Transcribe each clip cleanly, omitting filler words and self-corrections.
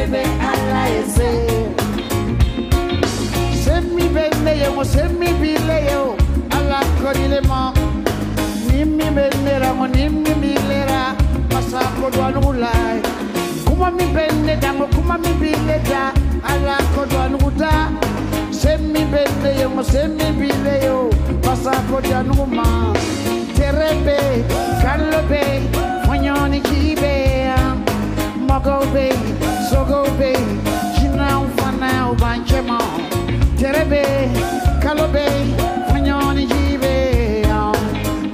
Sebe ala ese. Semi bene yo, semi bile yo, ala kodile ma. Nimi bene ra, nimi bile ra, masa kodwa nugulai. Kuma mi bene dango, kuma mi bile da, ala kodwa nuguda. Semi bene yo, semi bile yo, masa kodwa nuguma. Terebe, kalobe, fanyoni kibe, mogo be, sogo be, china ufana ubanchemo. Terebe, kalobe, fanyoni jibe,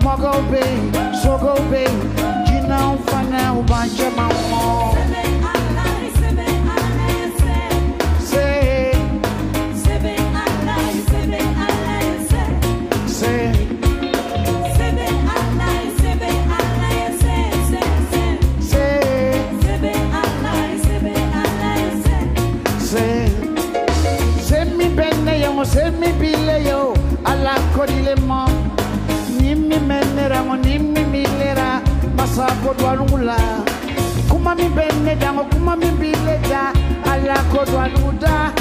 mogo be, sogo be, china ufana ubanchemo. Sebe ala sebe ala ese. Say, Sebe ala sebe ala ese. say, Sebe ala sebe ala ese ese ese. say. Sebe ala sebe ala ese. Say, semi bene yo, semi bile yo, ala kodile ma. Nimi menera, nimi milera, masa kodwa nula. Kuma mi bene dango, kuma mi bile da, ala kodwa nuda.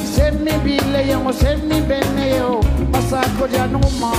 Semi bile yo, semi bene yo, masa kodwa numa.